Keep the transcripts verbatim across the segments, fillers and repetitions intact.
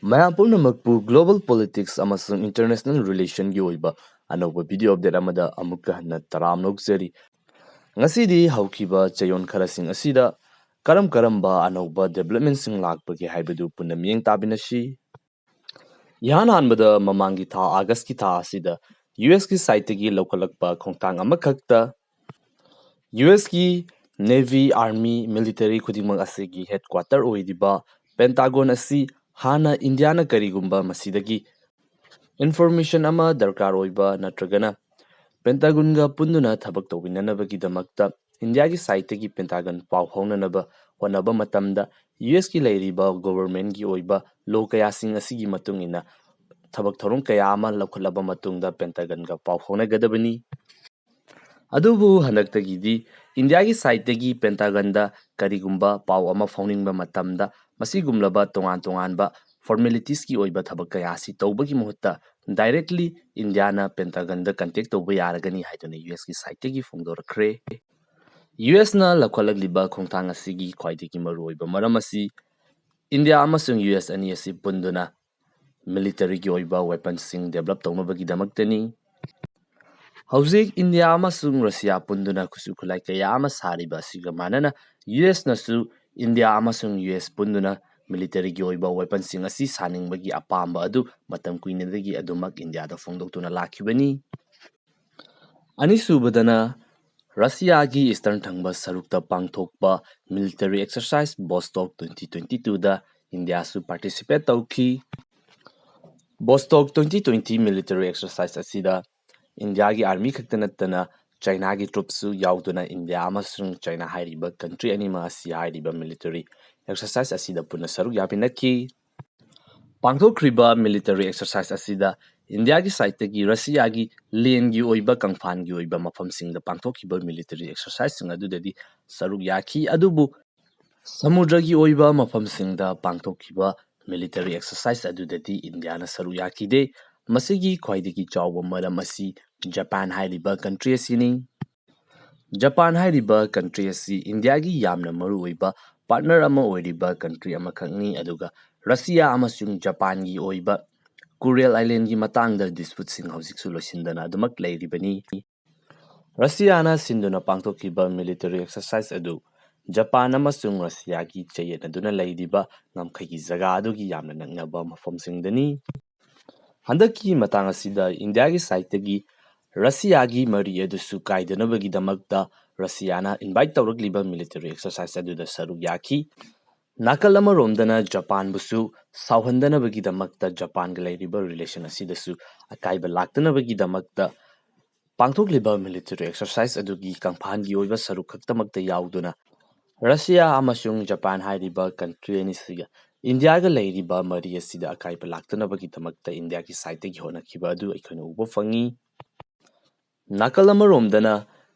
ꯃꯌꯥꯝ ꯄꯨꯝꯅꯃꯛꯄꯨ global politics ꯑꯃꯁꯨꯡ international relationꯒꯤ ꯑꯣꯏꯕ ꯑꯅꯧꯕ video update ꯑꯃꯗ ꯑꯃꯨꯛꯀ ꯍꯟꯅ ꯇꯔꯥꯝꯅ ꯑꯣꯛꯆꯔꯤ꯫ ꯉꯁꯤꯗꯤ ꯍꯧꯈꯤꯕ ꯆꯌꯣꯜ ꯈꯔꯁꯤꯡ ꯑꯁꯤꯗ ꯀꯔꯝ ꯀꯔꯝꯕ ꯑꯅꯧꯕ developmentꯁꯤꯡ ꯂꯥꯛꯄꯒꯦ ꯍꯥꯏꯕꯗꯨ ꯄꯨꯟꯅ ꯃꯤꯠꯌꯦꯡ ꯇꯥꯃꯤꯟꯅꯁꯤ꯫ ꯏꯍꯥꯟ ꯍꯥꯟꯕꯗ ꯃꯃꯥꯡꯒꯤ ꯊꯥ Augustꯀꯤ ꯊꯥ ꯑꯁꯤꯗ USꯀꯤ sideꯇꯒꯤ ꯂꯧꯈꯠꯂꯛꯄ ꯈꯣꯡꯊꯥꯡ ꯑꯃꯈꯛꯇ USꯀꯤ Navy, Army, Military ꯈꯨꯗꯤꯡꯃꯛ ꯑꯁꯤꯒꯤ headquarter ꯑꯣꯏꯔꯤꯕ Pentagon ꯑꯁꯤ ꯍꯥꯟꯅ ꯏꯟꯗꯤꯌꯥꯅ ꯀꯔꯤꯒꯨꯝꯕ ꯃꯁꯤꯗꯒꯤ information ꯑꯃ ꯗꯔꯀꯥꯔ ꯑꯣꯏꯕ ꯅꯠꯇ꯭ꯔꯒꯅ Pentagonꯒ ꯄꯨꯟꯗꯨꯅ ꯊꯕꯛ ꯇꯧꯃꯤꯟꯅꯅꯕꯒꯤꯗꯃꯛꯇ ꯏꯟꯗꯤꯌꯥꯒꯤ sideꯇꯒꯤ Pentagon ꯄꯥꯎ ꯐꯥꯎꯅꯅꯕ ꯍꯣꯠꯅꯕ ꯃꯇꯝꯗ USꯀꯤ ꯂꯩꯔꯤꯕ governmentꯀꯤ ꯑꯣꯏꯕ law ꯀꯌꯥꯁꯤꯡ ꯑꯁꯤꯒꯤ ꯃꯇꯨꯡ ꯏꯟꯅ ꯊꯕꯛ ꯊꯧꯔꯝ ꯀꯌꯥ ꯑꯃ ꯂꯧꯈꯠꯂꯕ ꯃꯇꯨꯡꯗ Pentagonꯒ ꯄꯥꯎ ꯐꯥꯎꯅꯒꯗꯕꯅꯤ꯫ ꯑꯗꯨꯕꯨ ꯍꯟꯗꯛꯇꯒꯤꯗꯤ ꯏꯟꯗꯤꯌꯥꯒꯤ sideꯇꯒꯤ Pentagonꯗ ꯀꯔꯤꯒꯨꯝꯕ ꯄꯥꯎ ꯑꯃ ꯐꯥꯎꯅꯤꯡꯕ ꯃꯇꯝꯗ ꯃꯁꯤꯒꯨꯝꯂꯕ ꯇꯣꯉꯥꯟ ꯇꯣꯉꯥꯟꯕ formalitiesꯀꯤ ꯑꯣꯏꯕ ꯊꯕꯛ ꯀꯌꯥ ꯑꯁꯤ ꯇꯧꯕꯒꯤ ꯃꯍꯨꯠꯇ directly ꯏꯟꯗꯤꯌꯥꯅ Pentagonꯗ contact ꯇꯧꯕ ꯌꯥꯔꯒꯅꯤ ꯍꯥꯏꯗꯨꯅ USꯀꯤ sideꯇꯒꯤ ꯐꯣꯡꯗꯣꯔꯛꯈ꯭ꯔꯦ꯫ USꯅ ꯂꯧꯈꯠꯂꯛꯂꯤꯕ ꯈꯣꯡꯊꯥꯡ ꯑꯁꯤꯒꯤ ꯈ꯭ꯋꯥꯏꯗꯒꯤ ꯃꯔꯨꯑꯣꯏꯕ ꯃꯔꯝ ꯑꯁꯤ ꯏꯟꯗꯤꯌꯥ ꯑꯃꯁꯨꯡ US ꯑꯅꯤ ꯑꯁꯤ ꯄꯨꯟꯗꯨꯅ militaryꯒꯤ ꯑꯣꯏꯕ weaponsꯁꯤꯡ develop ꯇꯧꯅꯕꯒꯤꯗꯃꯛꯇꯅꯤ꯫ ꯍꯧꯖꯤꯛ ꯏꯟꯗꯤꯌꯥ ꯑꯃꯁꯨꯡ ꯔꯁꯤꯌꯥ ꯄꯨꯟꯗꯨꯅ ꯈꯨꯠꯁꯨ ꯈꯨꯠꯂꯥꯏ ꯀꯌꯥ ꯑꯃ ꯁꯥꯔꯤꯕ ꯑꯁꯤꯒ ꯃꯥꯟꯅꯅ USꯅꯁꯨ ꯏꯟꯗꯤꯌꯥ ꯑꯃꯁꯨꯡ US ꯄꯨꯟꯗꯨꯅ militaryꯒꯤ ꯑꯣꯏꯕ weaponsꯁꯤꯡ ꯑꯁꯤ ꯁꯥꯅꯤꯡꯕꯒꯤ ꯑꯄꯥꯝꯕ ꯑꯗꯨ ꯃꯇꯝ ꯀꯨꯏꯅꯗꯒꯤ ꯑꯗꯨꯃꯛ ꯏꯟꯗꯤꯌꯥꯗ ꯐꯣꯡꯗꯣꯛꯇꯨꯅ ꯂꯥꯛꯈꯤꯕꯅꯤ꯫ ꯑꯅꯤꯁꯨꯕꯗꯅ ꯔꯁꯤꯌꯥꯒꯤ eastern ꯊꯪꯕ ꯁꯔꯨꯛꯇ ꯄꯥꯡꯊꯣꯛꯄ military exercise Vostok twenty twenty twoꯗ ꯏꯟꯗꯤꯌꯥꯁꯨ participate ꯇꯧꯈꯤ꯫ Vostok twenty twenty military exercise ꯑꯁꯤꯗ ꯏꯟꯗꯤꯌꯥꯒꯤ army ꯈꯛꯇ ꯅꯠꯇꯅ ꯆꯥꯏꯅꯥꯒꯤ troopꯁꯨ ꯌꯥꯎꯗꯨꯅ ꯏꯟꯗꯤꯌꯥ ꯑꯃꯁꯨꯡ ꯆꯥꯏꯅꯥ ꯍꯥꯏꯔꯤꯕ country ꯑꯅꯤꯃꯛ ꯑꯁꯤ ꯍꯥꯏꯔꯤꯕ military exercise ꯑꯁꯤꯗ ꯄꯨꯟꯅ ꯁꯔꯨꯛ ꯌꯥꯃꯤꯟꯅꯈꯤ꯫ ꯄꯥꯡꯊꯣꯛꯈ꯭ꯔꯤꯕ military exercise ꯑꯁꯤꯗ ꯏꯟꯗꯤꯌꯥꯒꯤ sideꯇꯒꯤ ꯔꯁꯤꯌꯥꯒꯤ ꯂꯦꯟꯒꯤ ꯑꯣꯏꯕ ꯀꯪꯐꯥꯟꯒꯤ ꯑꯣꯏꯕ ꯃꯐꯝꯁꯤꯡꯗ ꯄꯥꯡꯊꯣꯛꯈꯤꯕ military exerciseꯁꯤꯡ ꯑꯗꯨꯗꯗꯤ ꯁꯔꯨꯛ ꯌꯥꯈꯤ, ꯑꯗꯨꯕꯨ ꯁꯃꯨꯗ꯭ꯔꯒꯤ ꯑꯣꯏꯕ ꯃꯐꯝꯁꯤꯡꯗ ꯄꯥꯡꯊꯣꯛꯈꯤꯕ military exercise ꯑꯗꯨꯗꯗꯤ ꯏꯟꯗꯤꯌꯥꯅ ꯁꯔꯨꯛ ꯌꯥꯈꯤꯗꯦ꯫ ꯃꯁꯤꯒꯤ ꯈ꯭ꯋꯥꯏꯗꯒꯤ ꯆꯥꯎꯕ ꯃꯔꯝ ꯑꯁꯤ ꯖꯄꯥꯟ ꯍꯥꯏꯔꯤꯕ country ꯑꯁꯤꯅꯤ꯫ ꯖꯄꯥꯟ ꯍꯥꯏꯔꯤꯕ country ꯑꯁꯤ ꯏꯟꯗꯤꯌꯥꯒꯤ ꯌꯥꯝꯅ ꯃꯔꯨꯑꯣꯏꯕ partner ꯑꯃ ꯑꯣꯏꯔꯤꯕ country ꯑꯃꯈꯛꯅꯤ, ꯑꯗꯨꯒ ꯔꯁꯤꯌꯥ ꯑꯃꯁꯨꯡ ꯖꯄꯥꯟꯒꯤ ꯑꯣꯏꯕ ꯀꯨꯔꯤꯜ ꯑꯥꯏꯂꯦꯟꯒꯤ ꯃꯇꯥꯡꯗ ꯗꯤꯁꯄ꯭ꯌꯨꯠꯁꯤꯡ ꯍꯧꯖꯤꯛꯁꯨ ꯂꯣꯏꯁꯤꯟꯗꯅ ꯑꯗꯨꯃꯛ ꯂꯩꯔꯤꯕꯅꯤ꯫ ꯔꯁꯤꯌꯥꯅ ꯁꯤꯟꯗꯨꯅ ꯄꯥꯡꯊꯣꯛꯈꯤꯕ ꯃꯤꯂꯤꯇꯔꯤ ꯑꯦꯛꯁꯔꯁꯥꯏꯁ ꯑꯗꯨ ꯖꯄꯥꯟ ꯑꯃꯁꯨꯡ ꯔꯁꯤꯌꯥꯒꯤ ꯆꯌꯦꯠꯅꯗꯨꯅ ꯂꯩꯔꯤꯕ ꯉꯝꯈꯩꯒꯤ ꯖꯒꯥ ꯑꯗꯨꯒꯤ ꯌꯥꯝꯅ ꯅꯛꯅꯕ ꯃꯐꯝꯁꯤꯡꯗꯅꯤ꯫ ꯍꯟꯗꯛꯀꯤ ꯃꯇꯥꯡ ꯑꯁꯤꯗ ꯏꯟꯗꯤꯌꯥꯒꯤ ꯁꯥꯏꯠꯇꯒꯤ ꯔꯁꯤꯌꯥꯒꯤ ꯃꯔꯤ ꯑꯗꯨꯁꯨ ꯀꯥꯏꯗꯅꯕꯒꯤꯗꯃꯛꯇ ꯔꯁꯤꯌꯥꯅ ꯏꯟꯚꯥꯏꯠ ꯇꯧꯔꯛꯂꯤꯕ ꯃꯤꯂꯤꯇꯔꯤ ꯑꯦꯛꯁꯔꯁꯥꯏꯁ ꯑꯗꯨꯗ ꯁꯔꯨꯛ ꯌꯥꯈꯤ꯫ ꯅꯥꯀꯜ ꯑꯃꯔꯣꯝꯗꯅ ꯖꯄꯥꯟꯕꯨꯁꯨ ꯁꯥꯎꯍꯟꯗꯅꯕꯒꯤꯗꯃꯛꯇ ꯖꯄꯥꯟꯒ ꯂꯩꯔꯤꯕ ꯔꯤꯂꯦꯁꯟ ꯑꯁꯤꯗꯁꯨ ꯑꯀꯥꯏꯕ ꯂꯥꯛꯇꯅꯕꯒꯤꯗꯃꯛꯇ ꯄꯥꯡꯊꯣꯛꯂꯤꯕ ꯃꯤꯂꯤꯇꯔꯤ ꯑꯦꯛꯁꯔꯁꯥꯏꯁ ꯑꯗꯨꯒꯤ ꯀꯪꯐꯥꯟꯒꯤ ꯑꯣꯏꯕ ꯁꯔꯨꯛ ꯈꯛꯇꯃꯛꯇ ꯌꯥꯎꯗꯨꯅ ꯔꯁꯤꯌꯥ ꯑꯃꯁꯨꯡ ꯖꯄꯥꯟ ꯍꯥꯏꯔꯤꯕ ꯀꯟꯇ꯭ꯔꯤ ꯑꯅꯤꯁꯤꯒ ꯏꯟꯗꯤꯌꯥꯒ ꯂꯩꯔꯤꯕ ꯃꯔꯤ ꯑꯁꯤꯗ ꯑꯀꯥꯏꯕ ꯂꯥꯛꯇꯅꯕꯒꯤꯗꯃꯛꯇ ꯏꯟꯗꯤꯌꯥꯒꯤ ꯁꯥꯏꯠꯇꯒꯤ ꯍꯣꯠꯅꯈꯤꯕ ꯑꯗꯨ ꯑꯩꯈꯣꯏꯅ ꯎꯕ ꯐꯪꯉꯤ꯫ ꯅꯥꯀꯜ ꯑꯃꯔꯣꯝꯗꯅ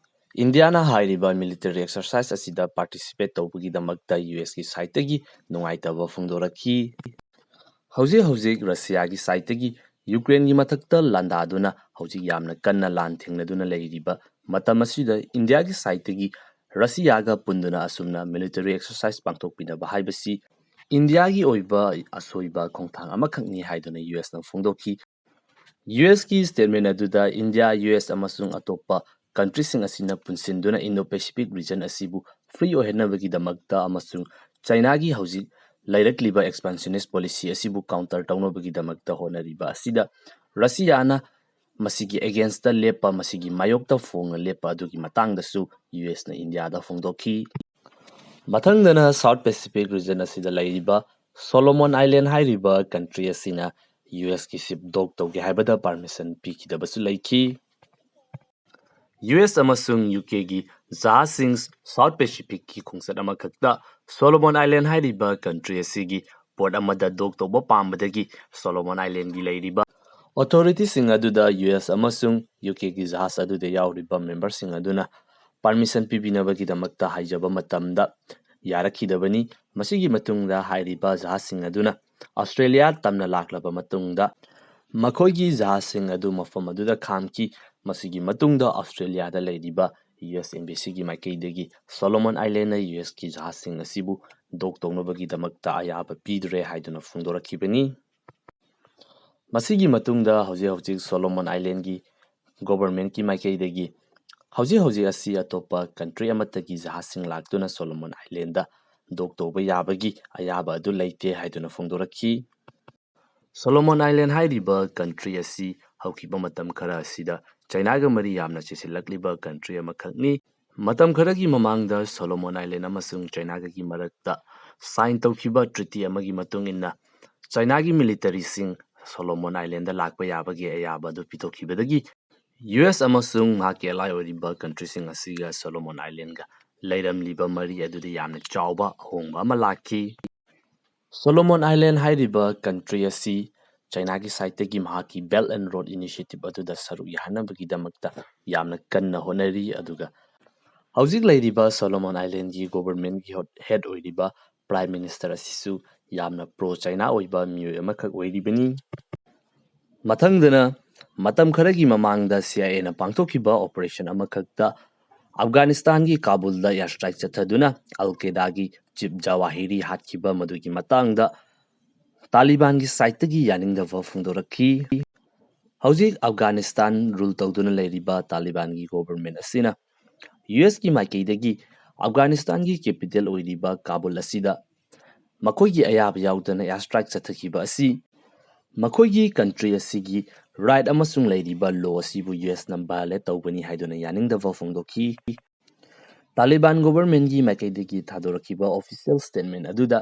ꯏꯟꯗꯤꯌꯥꯅ ꯍꯥꯏꯔꯤꯕ ꯃꯤꯂꯤꯇꯔꯤ ꯑꯦꯛꯁꯔꯁꯥꯏꯁ ꯑꯁꯤꯗ ꯄꯥꯔꯇꯤꯁꯤꯄꯦꯠ ꯇꯧꯕꯒꯤꯗꯃꯛꯇ ꯌꯨ ꯑꯦꯁꯀꯤ ꯁꯥꯏꯠꯇꯒꯤ ꯅꯨꯡꯉꯥꯏꯇꯕ ꯐꯣꯡꯗꯣꯔꯛꯈꯤ꯫ ꯍꯧꯖꯤꯛ ꯍꯧꯖꯤꯛ ꯔꯁꯤꯌꯥꯒꯤ ꯁꯥꯏꯠꯇꯒꯤ ꯌꯨꯀ꯭ꯔꯦꯟꯒꯤ ꯃꯊꯛꯇ ꯂꯥꯟꯗꯥꯗꯨꯅ ꯍꯧꯖꯤꯛ ꯌꯥꯝꯅ ꯀꯟꯅ ꯂꯥꯟ ꯊꯦꯡꯅꯗꯨꯅ ꯂꯩꯔꯤꯕ ꯃꯇꯝ ꯑꯁꯤꯗ ꯏꯟꯗꯤꯌꯥꯒꯤ ꯁꯥꯏꯠꯇꯒꯤ ꯔꯁꯤꯌꯥꯒ ꯄꯨꯟꯗꯨꯅ ꯑꯁꯨꯝꯅ ꯃꯤꯂꯤꯇꯔꯤ ꯑꯦꯛꯁꯔꯁꯥꯏꯁ ꯄꯥꯡꯊꯣꯛꯄꯤꯅꯕ ꯍꯥꯏꯕꯁꯤ ꯏꯟꯗꯤꯌꯥꯒꯤ ꯑꯣꯏꯕ ꯑꯁꯣꯏꯕ ꯈꯣꯡꯊꯥꯡ ꯑꯃꯈꯛꯅꯤ ꯍꯥꯏꯗꯨꯅ ꯌꯨ ꯑꯦꯁꯅ ꯐꯣꯡꯗꯣꯛꯈꯤ꯫ ꯌꯨ ꯑꯦꯁꯀꯤ ꯁ꯭ꯇꯦꯠꯃꯦꯟ ꯑꯗꯨꯗ ꯏꯟꯗꯤꯌꯥ, ꯌꯨ ꯑꯦꯁ ꯑꯃꯁꯨꯡ ꯑꯇꯣꯞꯄ ꯀꯟꯇ꯭ꯔꯤꯁꯤꯡ ꯑꯁꯤꯅ ꯄꯨꯟꯁꯤꯟꯗꯨꯅ ꯏꯟꯗꯣ ꯄꯦꯁꯤꯐꯤꯛ ꯔꯤꯖꯟ ꯑꯁꯤꯕꯨ ꯐ꯭ꯔꯤ ꯑꯣꯏꯍꯟꯅꯕꯒꯤꯗꯃꯛꯇ ꯑꯃꯁꯨꯡ ꯆꯥꯏꯅꯥꯒꯤ ꯍꯧꯖꯤꯛ ꯂꯩꯔꯛꯂꯤꯕ ꯑꯦꯛꯁꯄꯥꯟꯁꯅꯤꯁ ꯄꯣꯂꯤꯁꯤ ꯑꯁꯤꯕꯨ ꯀꯥꯎꯟꯇꯔ ꯇꯧꯅꯕꯒꯤꯗꯃꯛꯇ ꯍꯣꯠꯅꯔꯤꯕ ꯑꯁꯤꯗ ꯔꯁꯤꯌꯥꯅ ꯃꯁꯤꯒꯤ ꯑꯦꯒꯦꯟꯁꯇ ꯂꯦꯞꯄ, ꯃꯁꯤꯒꯤ ꯃꯥꯌꯣꯛꯇ ꯐꯣꯡꯅ ꯂꯦꯞꯄ ꯑꯗꯨꯒꯤ ꯃꯇꯥꯡꯗꯁꯨ ꯌꯨ ꯑꯦꯁꯅ ꯏꯟꯗꯤꯌꯥꯗ ꯐꯣꯡꯗꯣꯛꯈꯤ꯫ ꯃꯊꯪꯗꯅ ꯁꯥꯎꯠ ꯄꯦꯁꯤꯐꯤꯛ ꯔꯤꯖꯟ ꯑꯁꯤꯗ ꯂꯩꯔꯤꯕ ꯁꯣꯂꯣꯃꯣꯟ ꯑꯥꯏꯂꯦꯟ ꯍꯥꯏꯔꯤꯕ ꯀꯟꯇ꯭ꯔꯤ ꯑꯁꯤꯅ ꯌꯨ ꯑꯦꯁꯀꯤ ꯁꯤꯞ ꯗꯣꯛ ꯇꯧꯒꯦ ꯍꯥꯏꯕꯗ ꯄꯥꯔꯃꯤꯁꯟ ꯄꯤꯈꯤꯗꯕꯁꯨ ꯂꯩꯈꯤ꯫ ꯌꯨ ꯑꯦꯁ ꯑꯃꯁꯨꯡ ꯌꯨ ꯀꯦꯒꯤ ꯖꯍꯥꯖꯁꯤꯡ ꯁꯥꯎꯠ ꯄꯦꯁꯤꯐꯤꯛꯀꯤ ꯈꯣꯡꯆꯠ ꯑꯃꯈꯛꯇ ꯁꯣꯂꯣꯃꯣꯟ ꯑꯥꯏꯂꯦꯟ ꯍꯥꯏꯔꯤꯕ ꯀꯟꯇ꯭ꯔꯤ ꯑꯁꯤꯒꯤ ꯄꯣꯔꯠ ꯑꯃꯗ ꯗꯣꯛ ꯇꯧꯕ ꯄꯥꯝꯕꯗꯒꯤ ꯁꯣꯂꯣꯃꯣꯟ ꯑꯥꯏꯂꯦꯟꯒꯤ ꯂꯩꯔꯤꯕ ꯑꯣꯊꯣꯔꯤꯇꯤꯁꯤꯡ ꯑꯗꯨꯗ ꯌꯨ ꯑꯦꯁ ꯑꯃꯁꯨꯡ ꯌꯨ ꯀꯦꯒꯤ ꯖꯍꯥꯖ ꯑꯗꯨꯗ ꯌꯥꯎꯔꯤꯕ ꯃꯦꯝꯕꯔꯁꯤꯡ ꯑꯗꯨꯅ ꯄꯥꯔꯃꯤꯁꯟ ꯄꯤꯕꯤꯅꯕꯒꯤꯗꯃꯛꯇ ꯍꯥꯏꯖꯕ ꯃꯇꯝꯗ ꯌꯥꯔꯛꯈꯤꯗꯕꯅꯤ꯫ ꯃꯁꯤꯒꯤ ꯃꯇꯨꯡꯗ ꯍꯥꯏꯔꯤꯕ ꯖꯍꯥꯖꯁꯤꯡ ꯑꯗꯨꯅ ꯑꯣꯁꯇ꯭ꯔꯦꯂꯤꯌꯥ ꯇꯝꯅ ꯂꯥꯛꯂꯕ ꯃꯇꯨꯡꯗ ꯃꯈꯣꯏꯒꯤ ꯖꯍꯥꯖꯁꯤꯡ ꯑꯗꯨ ꯃꯐꯝ ꯑꯗꯨꯗ ꯈꯥꯝꯈꯤ꯫ ꯃꯁꯤꯒꯤ ꯃꯇꯨꯡꯗ ꯑꯣꯁꯇ꯭ꯔꯦꯂꯤꯌꯥꯗ ꯂꯩꯔꯤꯕ ꯌꯨ ꯑꯦꯁ ꯑꯦꯝꯕꯦꯁꯤꯒꯤ ꯃꯥꯏꯀꯩꯗꯒꯤ ꯁꯣꯂꯣꯃꯣꯟ ꯑꯥꯏꯂꯦꯟꯅ ꯌꯨ ꯑꯦꯁꯀꯤ ꯖꯍꯥꯖꯁꯤꯡ ꯑꯁꯤꯕꯨ ꯗꯣꯛ ꯇꯧꯅꯕꯒꯤꯗꯃꯛꯇ ꯑꯌꯥꯕ ꯄꯤꯗ꯭ꯔꯦ ꯍꯥꯏꯗꯨꯅ ꯐꯣꯡꯗꯣꯔꯛꯈꯤꯕꯅꯤ꯫ ꯃꯁꯤꯒꯤ ꯃꯇꯨꯡꯗ ꯍꯧꯖꯤꯛ ꯍꯧꯖꯤꯛ ꯁꯣꯂꯣꯃꯣꯟ ꯑꯥꯏꯂꯦꯟꯒꯤ ꯒꯣꯚꯔꯟꯃꯦꯟꯠꯀꯤ ꯃꯥꯏꯀꯩꯗꯒꯤ ꯍꯧꯖꯤꯛ ꯍꯧꯖꯤꯛ ꯑꯁꯤ ꯑꯇꯣꯞꯄ ꯀꯟꯇ꯭ꯔꯤ ꯑꯃꯠꯇꯒꯤ ꯖꯍꯥꯖꯁꯤꯡ ꯂꯥꯛꯇꯨꯅ ꯁꯣꯂꯣꯃꯣꯟ ꯑꯥꯏꯂꯦꯟꯗ ꯗꯣꯛ ꯇꯧꯕ ꯌꯥꯕꯒꯤ ꯑꯌꯥꯕ ꯑꯗꯨ ꯂꯩꯇꯦ ꯍꯥꯏꯗꯨꯅ ꯐꯣꯡꯗꯣꯔꯛꯈꯤ꯫ ꯁꯣꯂꯣꯃꯣꯟ ꯑꯥꯏꯂꯦꯟ ꯍꯥꯏꯔꯤꯕ ꯀꯟꯇ꯭ꯔꯤ ꯑꯁꯤ ꯍꯧꯈꯤꯕ ꯃꯇꯝ ꯈꯔ ꯑꯁꯤꯗ ꯆꯥꯏꯅꯥꯒ ꯃꯔꯤ ꯌꯥꯝꯅ ꯆꯦꯁꯤꯜꯂꯛꯂꯤꯕ ꯀꯟꯇ꯭ꯔꯤ ꯑꯃꯈꯛꯅꯤ꯫ ꯃꯇꯝ ꯈꯔꯒꯤ ꯃꯃꯥꯡꯗ ꯁꯣꯂꯣꯃꯣꯟ ꯑꯥꯏꯂꯦꯟ ꯑꯃꯁꯨꯡ ꯆꯥꯏꯅꯥꯒꯒꯤ ꯃꯔꯛꯇ ꯁꯥꯏꯟ ꯇꯧꯈꯤꯕ ꯇ꯭ꯔꯤꯇꯤ ꯑꯃꯒꯤ ꯃꯇꯨꯡ ꯏꯟꯅ ꯆꯥꯏꯅꯥꯒꯤ ꯃꯤꯂꯤꯇꯔꯤꯁꯤꯡ ꯁꯣꯂꯣꯃꯣꯟ ꯑꯥꯏꯂꯦꯟꯗ ꯂꯥꯛꯄ ꯌꯥꯕꯒꯤ ꯑꯌꯥꯕ ꯑꯗꯨ ꯄꯤꯊꯣꯛꯈꯤꯕꯗꯒꯤ ꯌꯨ ꯑꯦꯁ ꯑꯃꯁꯨꯡ ꯃꯍꯥꯛꯀꯤ ꯑꯦꯂꯥꯏ ꯑꯣꯏꯔꯤꯕ ꯀꯟꯇ꯭ꯔꯤꯁꯤꯡ ꯑꯁꯤꯒ ꯁꯣꯂꯣꯃꯣꯟ ꯑꯥꯏꯂꯦꯟꯒ ꯂꯩꯔꯝꯂꯤꯕ ꯃꯔꯤ ꯑꯗꯨꯗ ꯌꯥꯝꯅ ꯆꯥꯎꯕ ꯑꯍꯣꯡꯕ ꯑꯃ ꯂꯥꯛꯈꯤ꯫ ꯁꯣꯂꯣꯃꯣꯟ ꯑꯥꯏꯂꯦꯟ ꯍꯥꯏꯔꯤꯕ ꯀꯟꯇ꯭ꯔꯤ ꯑꯁꯤ ꯆꯥꯏꯅꯥꯒꯤ ꯁꯥꯏꯠꯇꯒꯤ ꯃꯍꯥꯛꯀꯤ ꯕꯦꯜꯠ ꯑꯦꯟ ꯔꯣꯗ ꯏꯅꯤꯁꯤꯌꯦꯇꯤꯚ ꯑꯗꯨꯗ ꯁꯔꯨꯛ ꯌꯥꯍꯟꯅꯕꯒꯤꯗꯃꯛꯇ ꯌꯥꯝꯅ ꯀꯟꯅ ꯍꯣꯠꯅꯔꯤ꯫ ꯑꯗꯨꯒ ꯍꯧꯖꯤꯛ ꯂꯩꯔꯤꯕ ꯁꯣꯂꯣꯃꯣꯟ ꯑꯥꯏꯂꯦꯟꯒꯤ ꯒꯣꯚꯔꯟꯃꯦꯟꯠꯀꯤ ꯍꯣꯠ-, ꯍꯦꯗ ꯑꯣꯏꯔꯤꯕ ꯄ꯭ꯔꯥꯏꯝ ꯃꯤꯅꯤꯁꯇꯔ ꯑꯁꯤꯁꯨ ꯌꯥꯝꯅ ꯄ꯭ꯔꯣ ꯆꯥꯏꯅꯥ ꯑꯣꯏꯕ ꯃꯤꯑꯣꯏ ꯑꯃꯈꯛ ꯑꯣꯏꯔꯤꯕꯅꯤ꯫ ꯃꯊꯪꯗꯅ ꯃꯇꯝ ꯈꯔꯒꯤ ꯃꯃꯥꯡꯗ ꯁꯤ ꯑꯥꯏ ꯑꯦꯅ ꯄꯥꯡꯊꯣꯛꯈꯤꯕ ꯑꯣꯄꯔꯦꯁꯟ ꯑꯃꯈꯛꯇ ꯑꯐꯒꯥꯅꯤꯁꯇꯥꯟꯒꯤ ꯀꯥꯕꯨꯜꯗ ꯑꯦꯌꯔ ꯁ꯭ꯇ꯭ꯔꯥꯏꯛ ꯆꯠꯊꯗꯨꯅ ꯑꯜ ꯀꯦꯗꯥꯒꯤ ꯆꯤꯐ ꯖꯋꯥꯍꯤꯔꯤ ꯍꯥꯠꯈꯤꯕ ꯃꯗꯨꯒꯤ ꯃꯇꯥꯡꯗ ꯇꯥꯂꯤꯕꯥꯟꯒꯤ ꯁꯥꯏꯠꯇꯒꯤ ꯌꯥꯅꯤꯡꯗꯕ ꯐꯣꯡꯗꯣꯔꯛꯈꯤ꯫ ꯍꯧꯖꯤꯛ ꯑꯐꯒꯥꯅꯤꯁꯇꯥꯟ ꯔꯨꯜ ꯇꯧꯗꯨꯅ ꯂꯩꯔꯤꯕ ꯇꯥꯂꯤꯕꯥꯟꯒꯤ ꯒꯣꯚꯔꯟꯃꯦꯟꯠ ꯑꯁꯤꯅ ꯌꯨ ꯑꯦꯁꯀꯤ ꯃꯥꯏꯀꯩꯗꯒꯤ ꯑꯐꯒꯥꯅꯤꯁꯇꯥꯟꯒꯤ ꯀꯦꯄꯤꯇꯦꯜ ꯑꯣꯏꯔꯤꯕ ꯀꯥꯕꯨꯜ ꯑꯁꯤꯗ ꯃꯈꯣꯏꯒꯤ ꯑꯌꯥꯕ ꯌꯥꯎꯗꯅ ꯑꯦꯌꯔ ꯁ꯭ꯇ꯭ꯔꯥꯏꯛ ꯆꯠꯊꯈꯤꯕ ꯑꯁꯤ ꯃꯈꯣꯏꯒꯤ ꯀꯟꯇ꯭ꯔꯤ ꯑꯁꯤꯒꯤ ꯔꯥꯏꯠ ꯑꯃꯁꯨꯡ ꯂꯩꯔꯤꯕ ꯂꯣ ꯑꯁꯤꯕꯨ ꯌꯨ ꯑꯦꯁꯅ ꯚꯥꯏꯑꯣꯂꯦꯠ ꯇꯧꯕꯅꯤ ꯍꯥꯏꯗꯨꯅ ꯌꯥꯅꯤꯡꯗꯕ ꯐꯣꯡꯗꯣꯛꯈꯤ꯫ ꯇꯥꯂꯤꯕꯥꯟ ꯒꯣꯚꯔꯟꯃꯦꯟꯠꯀꯤ ꯃꯥꯏꯀꯩꯗꯒꯤ ꯊꯥꯗꯣꯔꯛꯈꯤꯕ ꯑꯣꯐꯤꯁꯤꯌꯦꯜ ꯁ꯭ꯇꯦꯠꯃꯦꯟꯠ ꯑꯗꯨꯗ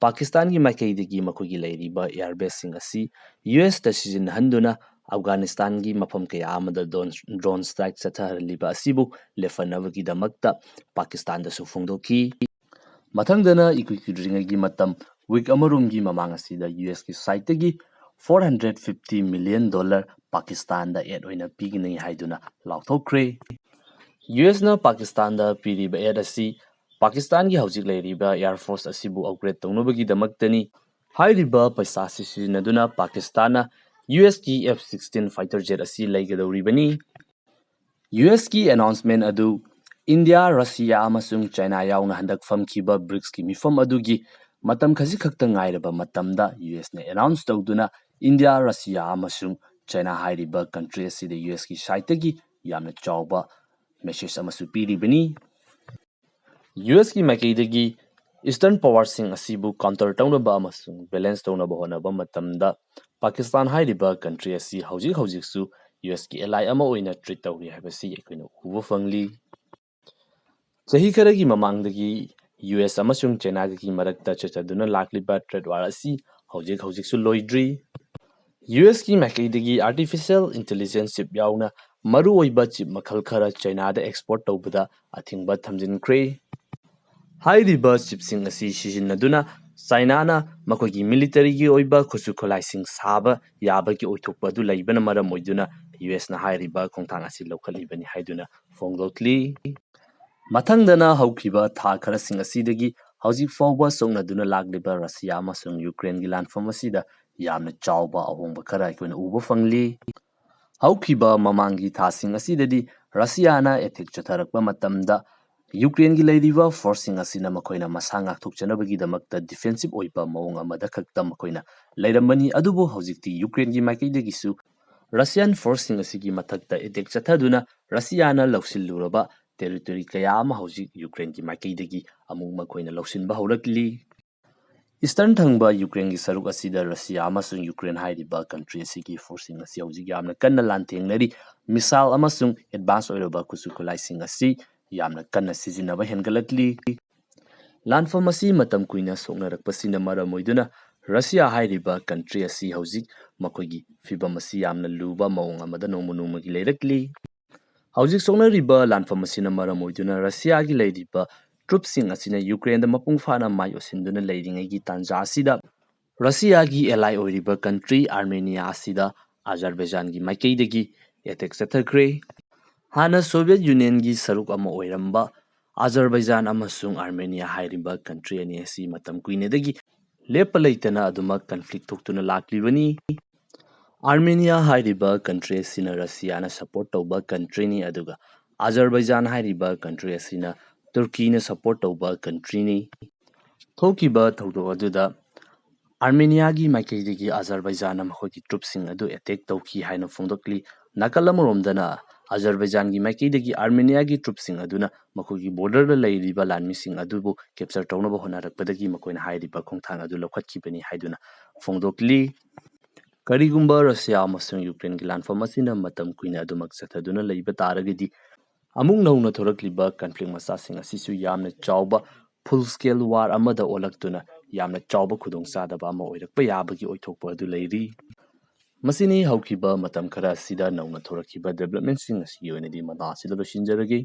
ꯄꯥꯀꯤꯁꯇꯥꯟꯒꯤ ꯃꯥꯏꯀꯩꯗꯒꯤ ꯃꯈꯣꯏꯒꯤ ꯂꯩꯔꯤꯕ ꯑꯦꯌꯔ ꯕꯦꯁꯁꯤꯡ ꯑꯁꯤ ꯌꯨ ꯑꯦꯁꯇ ꯁꯤꯖꯤꯟꯅꯍꯟꯗꯨꯅ ꯑꯐꯒꯥꯅꯤꯁꯇꯥꯟꯒꯤ ꯃꯐꯝ ꯀꯌꯥ ꯑꯃꯗ ꯗ꯭ꯔꯣꯟ, ꯗ꯭ꯔꯣꯟ ꯁ꯭ꯇ꯭ꯔꯥꯏꯛ ꯆꯠꯊꯍꯜꯂꯤꯕ ꯑꯁꯤꯕꯨ ꯂꯦꯞꯍꯟꯅꯕꯒꯤꯗꯃꯛꯇ ꯄꯥꯀꯤꯁꯇꯥꯟꯗꯁꯨ ꯐꯣꯡꯗꯣꯛꯈꯤ꯫ ꯃꯊꯪꯗꯅ ꯏꯀꯨꯏ ꯀꯨꯏꯗ꯭ꯔꯤꯉꯩꯒꯤ ꯃꯇꯝ, ꯋꯤꯛ ꯑꯃꯔꯣꯝꯒꯤ ꯃꯃꯥꯡ ꯑꯁꯤꯗ ꯌꯨ ꯑꯦꯁꯀꯤ ꯁꯥꯏꯠꯇꯒꯤ four hundred fifty million dollar ꯄꯥꯀꯤꯁꯇꯥꯟꯗ ꯑꯦꯗ ꯑꯣꯏꯅ ꯄꯤꯒꯅꯤ ꯍꯥꯏꯗꯨꯅ ꯂꯥꯎꯊꯣꯛꯈ꯭ꯔꯦ꯫ ꯌꯨ ꯑꯦꯁꯅ ꯄꯥꯀꯤꯁꯇꯥꯟꯗ ꯄꯤꯔꯤꯕ ꯑꯦꯗ ꯑꯁꯤ ꯄꯥꯀꯤꯁꯇꯥꯟꯒꯤ ꯍꯧꯖꯤꯛ ꯂꯩꯔꯤꯕ ꯑꯦꯌꯔ ꯐꯣꯔꯁ ꯑꯁꯤꯕꯨ ꯑꯞꯒ꯭ꯔꯦꯗ ꯇꯧꯅꯕꯒꯤꯗꯃꯛꯇꯅꯤ꯫ ꯍꯥꯏꯔꯤꯕ ꯄꯩꯁꯥ ꯑꯁꯤ ꯁꯤꯖꯤꯟꯅꯗꯨꯅ ꯄꯥꯀꯤꯁꯇꯥꯟꯅ ꯌꯨ ꯑꯦꯁꯀꯤ ꯑꯦꯐ ꯁꯤꯛꯁꯇꯤꯟ ꯐꯥꯏꯇꯔ ꯖꯦꯠ ꯑꯁꯤ ꯂꯩꯒꯗꯧꯔꯤꯕꯅꯤ꯫ ꯌꯨ ꯑꯦꯁꯀꯤ ꯑꯦꯅꯥꯎꯟꯁꯃꯦꯟꯠ ꯑꯗꯨ ꯏꯟꯗꯤꯌꯥ, ꯔꯁꯤꯌꯥ ꯑꯃꯁꯨꯡ ꯆꯥꯏꯅꯥ ꯌꯥꯎꯅ ꯍꯟꯗꯛ ꯐꯝꯈꯤꯕ ꯕ꯭ꯔꯤꯛꯁꯀꯤ ꯃꯤꯐꯝ ꯑꯗꯨꯒꯤ ꯃꯇꯝ ꯈꯖꯤꯛꯈꯛꯇ ꯉꯥꯏꯔꯕ ꯃꯇꯝꯗ ꯌꯨ ꯑꯦꯁꯅ ꯑꯦꯅꯥꯎꯟꯁ ꯇꯧꯗꯨꯅ ꯏꯟꯗꯤꯌꯥ, ꯔꯁꯤꯌꯥ ꯑꯃꯁꯨꯡ ꯆꯥꯏꯅꯥ ꯍꯥꯏꯔꯤꯕ ꯀꯟꯇ꯭ꯔꯤ ꯑꯁꯤꯗ ꯌꯨ ꯑꯦꯁꯀꯤ ꯁꯥꯏꯠꯇꯒꯤ ꯌꯥꯝꯅ ꯆꯥꯎꯕ ꯃꯦꯁꯦꯖ ꯑꯃꯁꯨ ꯄꯤꯔꯤꯕꯅꯤ꯫ ꯌꯨ ꯑꯦꯁꯀꯤ ꯃꯥꯏꯀꯩꯗꯒꯤ ꯏꯁꯇꯔꯟ ꯄꯋꯥꯔꯁꯤꯡ ꯑꯁꯤꯕꯨ ꯀꯥꯎꯟꯇꯔ ꯇꯧꯅꯕ ꯑꯃꯁꯨꯡ ꯕꯦꯂꯦꯟꯁ ꯇꯧꯅꯕ ꯍꯣꯠꯅꯕ ꯃꯇꯝꯗ ꯄꯥꯀꯤꯁꯇꯥꯟ ꯍꯥꯏꯔꯤꯕ ꯀꯟꯇ꯭ꯔꯤ ꯑꯁꯤ ꯍꯧꯖꯤꯛ ꯍꯧꯖꯤꯛꯁꯨ ꯌꯨ ꯑꯦꯁꯀꯤ ꯑꯦꯂꯥꯏ ꯑꯃ ꯑꯣꯏꯅ ꯇ꯭ꯔꯤꯠ ꯇꯧꯔꯤ ꯍꯥꯏꯕꯁꯤ ꯑꯩꯈꯣꯏꯅ ꯎꯕ ꯐꯪꯂꯤ꯫ ꯆꯍꯤ ꯈꯔꯒꯤ ꯃꯃꯥꯡꯗꯒꯤ ꯌꯨ ꯑꯦꯁ ꯑꯃꯁꯨꯡ ꯆꯥꯏꯅꯥꯒꯤ ꯃꯔꯛꯇ ꯆꯠꯊꯗꯨꯅ ꯂꯥꯛꯂꯤꯕ ꯇ꯭ꯔꯦꯗ ꯋꯥꯔ ꯑꯁꯤ ꯍꯧꯖꯤꯛ ꯍꯧꯖꯤꯛꯁꯨ ꯂꯣꯏꯗ꯭ꯔꯤ꯫ ꯌꯨ ꯑꯦꯁꯀꯤ ꯃꯥꯏꯀꯩꯗꯒꯤ ꯑꯥꯔꯇꯤꯐꯤꯁꯤꯌꯦꯜ ꯏꯟꯇꯦꯂꯤꯖꯦꯟꯁ ꯆꯤꯞ ꯌꯥꯎꯅ ꯃꯔꯨꯑꯣꯏꯕ ꯆꯤꯞ ꯃꯈꯜ ꯈꯔ ꯆꯥꯏꯅꯥꯗ ꯑꯦꯛꯁꯄꯣꯔꯠ ꯇꯧꯕꯗ ꯑꯊꯤꯡꯕ ꯊꯝꯖꯤꯟꯈ꯭ꯔꯦ꯫ ꯍꯥꯏꯔꯤꯕ ꯆꯤꯞꯁꯤꯡ ꯑꯁꯤ ꯁꯤꯖꯤꯟꯅꯗꯨꯅ ꯆꯥꯏꯅꯥꯅ ꯃꯈꯣꯏꯒꯤ ꯃꯤꯂꯤꯇꯔꯤꯒꯤ ꯑꯣꯏꯕ ꯈꯨꯠꯁꯨ ꯈꯨꯠꯂꯥꯏꯁꯤꯡ ꯁꯥꯕ ꯌꯥꯕꯒꯤ ꯑꯣꯏꯊꯣꯛꯄ ꯑꯗꯨ ꯂꯩꯕꯅ ꯃꯔꯝ ꯑꯣꯏꯗꯨꯅ ꯌꯨ ꯑꯦꯁꯅ ꯍꯥꯏꯔꯤꯕ ꯈꯣꯡꯊꯥꯡ ꯑꯁꯤ ꯂꯧꯈꯠꯂꯤꯕꯅꯤ ꯍꯥꯏꯗꯨꯅ ꯐꯣꯡꯗꯣꯛꯂꯤ꯫ ꯃꯊꯪꯗꯅ ꯍꯧꯈꯤꯕ ꯊꯥ ꯈꯔꯁꯤꯡ ꯑꯁꯤꯗꯒꯤ ꯍꯧꯖꯤꯛ ꯐꯥꯎꯕ ꯁꯣꯛꯅꯗꯨꯅ ꯂꯥꯛꯂꯤꯕ ꯔꯁꯤꯌꯥ ꯑꯃꯁꯨꯡ ꯌꯨꯀ꯭ꯔꯦꯟꯒꯤ ꯂꯥꯟꯐꯝ ꯑꯁꯤꯗ ꯌꯥꯝꯅ ꯆꯥꯎꯕ ꯑꯍꯣꯡꯕ ꯈꯔ ꯑꯩꯈꯣꯏꯅ ꯎꯕ ꯐꯪꯂꯤ꯫ ꯍꯧꯈꯤꯕ ꯃꯃꯥꯡꯒꯤ ꯊꯥꯁꯤꯡ ꯑꯁꯤꯗꯗꯤ ꯔꯁꯤꯌꯥꯅ ꯑꯦꯇꯦꯛ ꯆꯠꯊꯔꯛꯄ ꯃꯇꯝꯗ ꯌꯨꯀ꯭ꯔꯦꯟꯒꯤ ꯂꯩꯔꯤꯕ ꯐꯣꯔꯁꯁꯤꯡ ꯑꯁꯤꯅ ꯃꯈꯣꯏꯅ ꯃꯁꯥ ꯉꯥꯛꯊꯣꯛꯆꯅꯕꯒꯤꯗꯃꯛꯇ ꯗꯤꯐꯦꯟꯁꯤꯞ ꯑꯣꯏꯕ ꯃꯑꯣꯡ ꯑꯃꯗ ꯈꯛꯇ ꯃꯈꯣꯏꯅ ꯂꯩꯔꯝꯕꯅꯤ꯫ ꯑꯗꯨꯕꯨ ꯍꯧꯖꯤꯛꯇꯤ ꯌꯨꯀ꯭ꯔꯦꯟꯒꯤ ꯃꯥꯏꯀꯩꯗꯒꯤꯁꯨ ꯔꯁꯤꯌꯥꯟ ꯐꯣꯔꯁꯁꯤꯡ ꯑꯁꯤꯒꯤ ꯃꯊꯛꯇ ꯑꯦꯇꯦꯛ ꯆꯠꯊꯗꯨꯅ ꯔꯁꯤꯌꯥꯅ ꯂꯧꯁꯤꯜꯂꯨꯔꯕ ꯇꯦꯔꯤꯇꯣꯔꯤ ꯀꯌꯥ ꯑꯃ ꯍꯧꯖꯤꯛ ꯌꯨꯀ꯭ꯔꯦꯟꯒꯤ ꯃꯥꯏꯀꯩꯗꯒꯤ ꯑꯃꯨꯛ ꯃꯈꯣꯏꯅ ꯂꯧꯁꯤꯟꯕ ꯍꯧꯔꯛꯂꯤ꯫ ꯏꯁꯇꯔꯟ ꯊꯪꯕ ꯌꯨꯀ꯭ꯔꯦꯟꯒꯤ ꯁꯔꯨꯛ ꯑꯁꯤꯗ ꯔꯁꯤꯌꯥ ꯑꯃꯁꯨꯡ ꯌꯨꯀ꯭ꯔꯦꯟ ꯍꯥꯏꯔꯤꯕ ꯀꯟꯇ꯭ꯔꯤ ꯑꯁꯤꯒꯤ ꯐꯣꯔꯁꯁꯤꯡ ꯑꯁꯤ ꯍꯧꯖꯤꯛ ꯌꯥꯝꯅ ꯀꯟꯅ ꯂꯥꯟꯊꯦꯡꯅꯔꯤ꯫ ꯃꯤꯁꯥꯏꯜ ꯑꯃꯁꯨꯡ ꯑꯦꯗꯚꯥꯟꯁ ꯑꯣꯏꯔꯕ ꯈꯨꯠꯁꯨ ꯈꯨꯠꯂꯥꯏꯁꯤꯡ ꯑꯁꯤ ꯌꯥꯝꯅ ꯀꯟꯅ ꯁꯤꯖꯤꯟꯅꯕ ꯍꯦꯟꯒꯠꯂꯛꯂꯤ꯫ ꯂꯥꯟꯐꯝ ꯑꯁꯤ ꯃꯇꯝ ꯀꯨꯏꯅ ꯁꯣꯛꯅꯔꯛꯄꯁꯤꯅ ꯃꯔꯝ ꯑꯣꯏꯗꯨꯅ ꯔꯁꯤꯌꯥ ꯍꯥꯏꯔꯤꯕ ꯀꯟꯇ꯭ꯔꯤ ꯑꯁꯤ ꯍꯧꯖꯤꯛ ꯃꯈꯣꯏꯒꯤ ꯐꯤꯕꯝ ꯑꯁꯤ ꯌꯥꯝꯅ ꯂꯨꯕ ꯃꯑꯣꯡ ꯑꯃꯗ ꯅꯣꯡꯃ ꯅꯣꯡꯃꯒꯤ ꯂꯩꯔꯛꯂꯤ꯫ ꯍꯧꯖꯤꯛ ꯁꯣꯛꯅꯔꯤꯕ ꯂꯥꯟꯐꯝ ꯑꯁꯤꯅ ꯃꯔꯝ ꯑꯣꯏꯗꯨꯅ ꯔꯁꯤꯌꯥꯒꯤ ꯂꯩꯔꯤꯕ ꯇ꯭ꯔꯨꯞꯁꯤꯡ ꯑꯁꯤꯅ ꯌꯨꯀ꯭ꯔꯦꯟꯗ ꯃꯄꯨꯡ ꯐꯥꯅ ꯃꯥꯏ ꯑꯣꯟꯁꯤꯟꯗꯨꯅ ꯂꯩꯔꯤꯉꯩꯒꯤ ꯇꯥꯟꯖꯥ ꯑꯁꯤꯗ ꯔꯁꯤꯌꯥꯒꯤ ꯑꯦꯂꯥꯏ ꯑꯣꯏꯔꯤꯕ ꯀꯟꯇ꯭ꯔꯤ ꯑꯥꯔꯃꯦꯅꯤꯌꯥ ꯑꯁꯤꯗ ꯑꯖꯔꯕꯩꯖꯥꯟꯒꯤ ꯃꯥꯏꯀꯩꯗꯒꯤ ꯑꯦꯇꯦꯛ ꯆꯠꯊꯈ꯭ꯔꯦ꯫ ꯍꯥꯟꯅ ꯁꯣꯚꯤꯌꯦꯠ ꯌꯨꯅꯤꯌꯟꯒꯤ ꯁꯔꯨꯛ ꯑꯃ ꯑꯣꯏꯔꯝꯕ ꯑꯖꯔꯕꯩꯖꯥꯟ ꯑꯃꯁꯨꯡ ꯑꯥꯔꯃꯦꯅꯤꯌꯥ ꯍꯥꯏꯔꯤꯕ ꯀꯟꯇ꯭ꯔꯤ ꯑꯅꯤ ꯑꯁꯤ ꯃꯇꯝ ꯀꯨꯏꯅꯗꯒꯤ ꯂꯦꯞꯄ ꯂꯩꯇꯅ ꯑꯗꯨꯃꯛ ꯀꯟꯐ꯭ꯂꯤꯛ ꯊꯣꯛꯇꯨꯅ ꯂꯥꯛꯂꯤꯕꯅꯤ꯫ ꯑꯥꯔꯃꯦꯅꯤꯌꯥ ꯍꯥꯏꯔꯤꯕ ꯀꯟꯇ꯭ꯔꯤ ꯑꯁꯤꯅ ꯔꯁꯤꯌꯥꯅ ꯁꯄꯣꯔꯠ ꯇꯧꯕ ꯀꯟꯇ꯭ꯔꯤꯅꯤ, ꯑꯗꯨꯒ ꯑꯖꯔꯕꯩꯖꯥꯟ ꯍꯥꯏꯔꯤꯕ ꯀꯟꯇ꯭ꯔꯤ ꯑꯁꯤꯅ ꯇꯨꯔꯀꯤꯅ ꯁꯄꯣꯔꯠ ꯇꯧꯕ ꯀꯟꯇ꯭ꯔꯤꯅꯤ꯫ ꯊꯣꯛꯈꯤꯕ ꯊꯧꯗꯣꯛ ꯑꯗꯨꯗ ꯑꯥꯔꯃꯦꯅꯤꯌꯥꯒꯤ ꯃꯥꯏꯀꯩꯗꯒꯤ ꯑꯖꯔꯕꯩꯖꯥꯟꯅ ꯃꯈꯣꯏꯒꯤ ꯇ꯭ꯔꯨꯞꯁꯤꯡ ꯑꯗꯨ ꯑꯦꯇꯦꯛ ꯇꯧꯈꯤ ꯍꯥꯏꯅ ꯐꯣꯡꯗꯣꯛꯂꯤ꯫ ꯅꯥꯀꯜ ꯑꯃꯔꯣꯝꯗꯅ ꯑꯖꯔꯕꯩꯖꯥꯟꯒꯤ ꯃꯥꯏꯀꯩꯗꯒꯤ ꯑꯥꯔꯃꯦꯅꯤꯌꯥꯒꯤ ꯇ꯭ꯔꯨꯞꯁꯤꯡ ꯑꯗꯨꯅ ꯃꯈꯣꯏꯒꯤ ꯕꯣꯔꯗꯔꯗ ꯂꯩꯔꯤꯕ ꯂꯥꯟꯃꯤꯁꯤꯡ ꯑꯗꯨꯕꯨ ꯀꯦꯞꯆꯔ ꯇꯧꯅꯕ ꯍꯣꯠꯅꯔꯛꯄꯗꯒꯤ ꯃꯈꯣꯏꯅ ꯍꯥꯏꯔꯤꯕ ꯈꯣꯡꯊꯥꯡ ꯑꯗꯨ ꯂꯧꯈꯠꯈꯤꯕꯅꯤ ꯍꯥꯏꯗꯨꯅ ꯐꯣꯡꯗꯣꯛꯂꯤ꯫ ꯀꯔꯤꯒꯨꯝꯕ ꯔꯁꯤꯌꯥ ꯑꯃꯁꯨꯡ ꯌꯨꯀ꯭ꯔꯦꯟꯒꯤ ꯂꯥꯟꯐꯝ ꯑꯁꯤꯅ ꯃꯇꯝ ꯀꯨꯏꯅ ꯑꯗꯨꯃꯛ ꯆꯠꯊꯗꯨꯅ ꯂꯩꯕ ꯇꯥꯔꯒꯗꯤ, ꯑꯃꯨꯛ ꯅꯧꯅ ꯊꯣꯔꯛꯂꯤꯕ ꯀꯟꯐ꯭ꯂꯤꯛ ꯃꯆꯥꯁꯤꯡ ꯑꯁꯤꯁꯨ ꯌꯥꯝꯅ ꯆꯥꯎꯕ ꯐꯨꯜ ꯁ꯭ꯀꯦꯜ ꯋꯥꯔ ꯑꯃꯗ ꯑꯣꯜꯂꯛꯇꯨꯅ ꯌꯥꯝꯅ ꯆꯥꯎꯕ ꯈꯨꯗꯣꯡꯆꯥꯗꯕ ꯑꯃ ꯑꯣꯏꯔꯛꯄ ꯌꯥꯕꯒꯤ ꯑꯣꯏꯊꯣꯛꯄ ꯑꯗꯨ ꯂꯩꯔꯤ꯫ ꯃꯁꯤꯅꯤ ꯍꯧꯈꯤꯕ ꯃꯇꯝ ꯈꯔ ꯑꯁꯤꯗ ꯅꯧꯅ ꯊꯣꯔꯛꯈꯤꯕ ꯗꯦꯕꯂꯞꯃꯦꯟꯁꯤꯡ ꯑꯁꯤꯒꯤ ꯑꯣꯏꯅꯗꯤ ꯃꯇꯥꯡ ꯑꯁꯤꯗ ꯂꯣꯏꯁꯤꯟꯖꯔꯒꯦ꯫